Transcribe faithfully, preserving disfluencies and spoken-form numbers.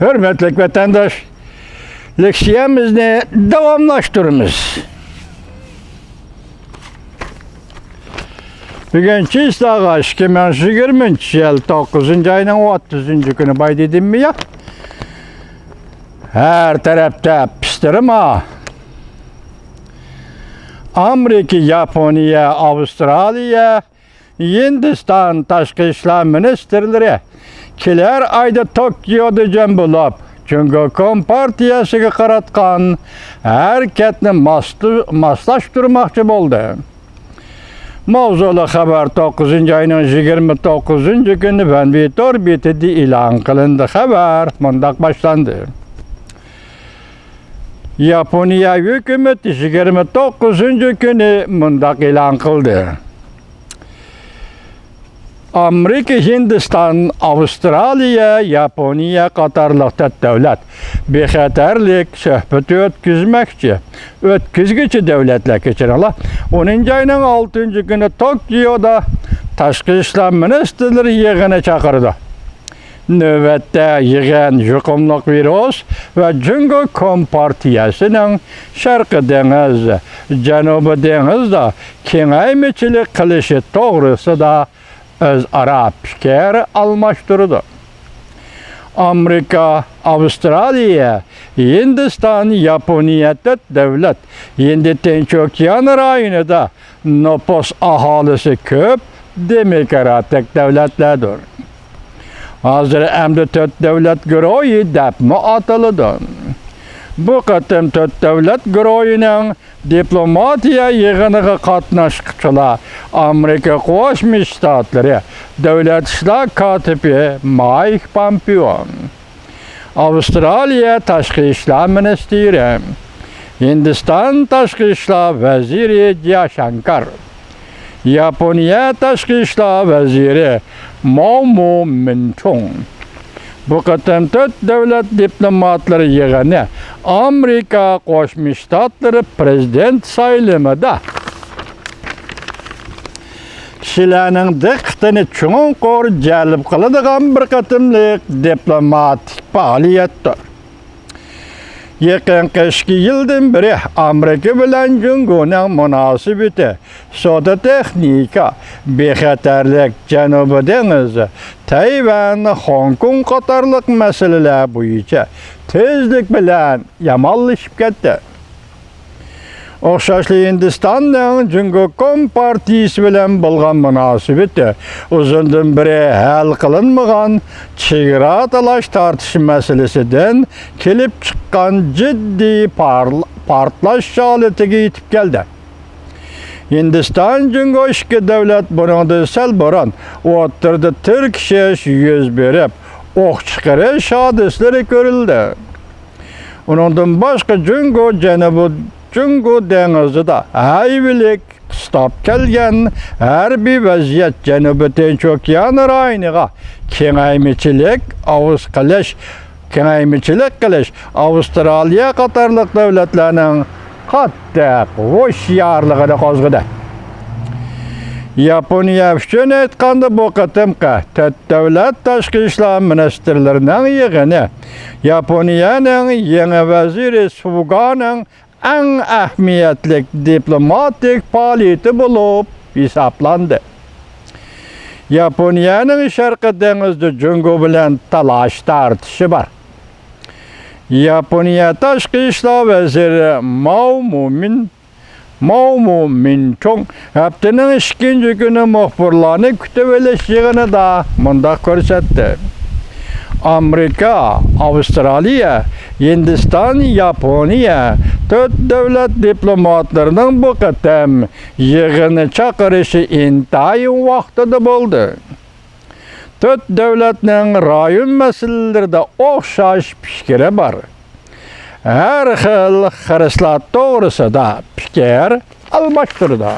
ھۆرمەتلىك ۋەتەنداش، لېكسىيەمىزنى داۋاملاشتۇرىمىز. بۈگۈن چىسلاغا ئىككى مىڭ يىگىرمىنچى يىل توققۇزىنچى ئاينىڭ ئوتتۇزىنچى كۈنى باي دېدىممۇ يا؟ ھەر تەرەپتە پىستىرما. ئامېرىكا، ياپونىيە، ئاۋسترالىيە، ھىندىستان تاشقى ئىشلار مىنىستىرلىرى كېلەر ئايدا توكيودا جەم بولۇپ، جۇڭگو كومپارتىيەسىگە قاراتقان ھەرىكەتنى ماسلى-، ماسلاشتۇرماقچى بولدى. ماۋزۇلۇق خەۋەر توققۇزىنچى ئاينىڭ يىگىرمە توققۇزىنچى كۈنى ۋەنۋى تور بېتىدە ئېلان قىلىندى. خەۋەر مۇنداق باشلاندى. ياپونىيە ھۆكۈمىتى يىگىرمە توققۇزىنچى كۈنى مۇنداق ئېلان قىلدى. ئامېرىكا، ھىندىستان، ئاۋسترالىيە، ياپونىيە قاتارلىق تۆت دۆلەت بىخەتەرلىك سۆھبىتى ئۆتكۈزمەكچى. ئۆتكۈزگۈچى دۆلەتلەر، كەچۈرۈڭلار، ئونىنچى ئاينىڭ ئالتىنچى كۈنى توكيودا تاشقى ئىشلار مىنىستىرلىرى يىغىنى چاقىرىدۇ. نۆۋەتتە يىغىن يۇقۇملۇق ۋىرۇس ۋە جۇڭگو كومپارتىيەسىنىڭ شەرقىي دېڭىز، جەنۇبىي دېڭىزدا كېڭەيمىچىلىك قىلىشى توغرىسىدا ئۆزئارا پىكىر ئالماشتۇرىدۇ. ئامېرىكا، ئاۋسترالىيە، ھىندىستان، ياپونىيە تۆت دۆلەت ھىندى تىنچ ئوكيان رايونىدا نوپۇس ئاھالىسى كۆپ دېموكراتىك دۆلەتلەردۇر. ھازىر ئەمدى تۆت دۆلەت گۇرۇھى دەپمۇ ئاتىلىدۇ. بۇ قېتىم تۆت دۆلەت گۇرۇھىنىڭ دىپلوماتىيە يىغىنىغا قاتناشقۇچىلار ئامېرىكا قوشما شتاتلىرى دۆلەت ئىشلار كاتىپى مايك پامپېئو، ئاۋسترالىيە تاشقى ئىشلار مىنىستىرى، ھىندىستان تاشقى ئىشلار ۋەزىرى جياشانكار، ياپونىيە تاشقى ئىشلار ۋەزىرى ماۋمۇ مىنچۇڭ. بۇ قېتىم تۆت دۆلەت دىپلوماتلىرى يىغىنى ئامېرىكا قوشما شتاتلىرى پرېزىدېنت سايلىمىدا كىشىلەرنىڭ دىققىتىنى چوڭقۇر جەلپ قىلىدىغان بىر قېتىملىق دىپلوماتىك پائالىيەتتۇر. يېقىنقى ئىككى يىلدىن بېرى ئامېرىكا بىلەن جۇڭگونىڭ مۇناسىۋىتى سودا، تېخنىكا، بىخەتەرلىك، جەنۇبىي دېڭىز، تەيۋەن، خوڭكوڭ قاتارلىق مەسىلىلەر بويىچە تېزلىك بىلەن يامانلىشىپ كەتتى. ئوخشاشلا ھىندىستاننىڭ جۇڭگو كومپارتىيىسى بىلەن بولغان مۇناسىۋىتى ئۇزۇندىن بېرى ھەل قىلىنمىغان چېگرا تالاش تارتىش مەسىلىسىدىن كېلىپ چىققان جىددىي پارل-، پارتلاش ھالىتىگە يېتىپ كەلدى. ھىندىستان، جۇڭگو ئىككى دۆلەت بۇنىڭدىن سەل بۇرۇن ئوتتۇرىدا تىركىشىش يۈز بېرىپ، ئوق چىقىرىش ھادىسىلىرى كۆرۈلدى. ئۇنىڭدىن باشقا، جۇڭگو جەنۇبىي، جۇڭگو دېڭىزىدا ھەيۋىلىك قىستاپ كەلگەن ھەربىي ۋەزىيەت جەنۇبىي تىنچ ئوكيان رايونىغا كېڭەيمىچىلىك ئاۋۇز قىلىش، كېڭەيمىچىلىك قىلىش ئاۋسترالىيە قاتارلىق دۆلەتلەرنىڭ قاتتىق ھوشيارلىقىنى قوزغىدى. ياپونىيە ئۈچۈن ئېيتقاندا، بۇ قېتىمقى تۆت دۆلەت تاشقى ئىشلار مىنىستىرلىرىنىڭ يىغىنى ياپونىيەنىڭ يېڭى ۋەزىرى سۇگانىڭ ئەڭ ئەھمىيەتلىك دىپلوماتىك پائالىيىتى بولۇپ ھېسابلاندى. ياپونىيەنىڭ شەرقىي دېڭىزدا جۇڭگو بىلەن تالاش تارتىشى بار. ياپونىيە تاشقى ئىشلار ۋەزىرى ماۋ مۇمىن، ماۋ مۇمىنچۇڭ ھەپتىنىڭ ئىككىنچى كۈنى مۇخبىرلارنى كۈتۈۋېلىش يىغىنىدا مۇنداق كۆرسەتتى: ئامېرىكا، ئاۋسترالىيە، ھىندىستان، ياپونىيە تۆت دۆلەت دىپلوماتلىرىنىڭ بۇ قېتىم يىغىنى چاقىرىشى ئىنتايىن ۋاقتىدا بولدى. تۆت دۆلەتنىڭ رايون مەسىلىلىرىدە ئوخشاش پىكرى بار. ھەر خىل خىرىسلار توغرىسىدا پىكىر ئالماشتۇرىدۇ.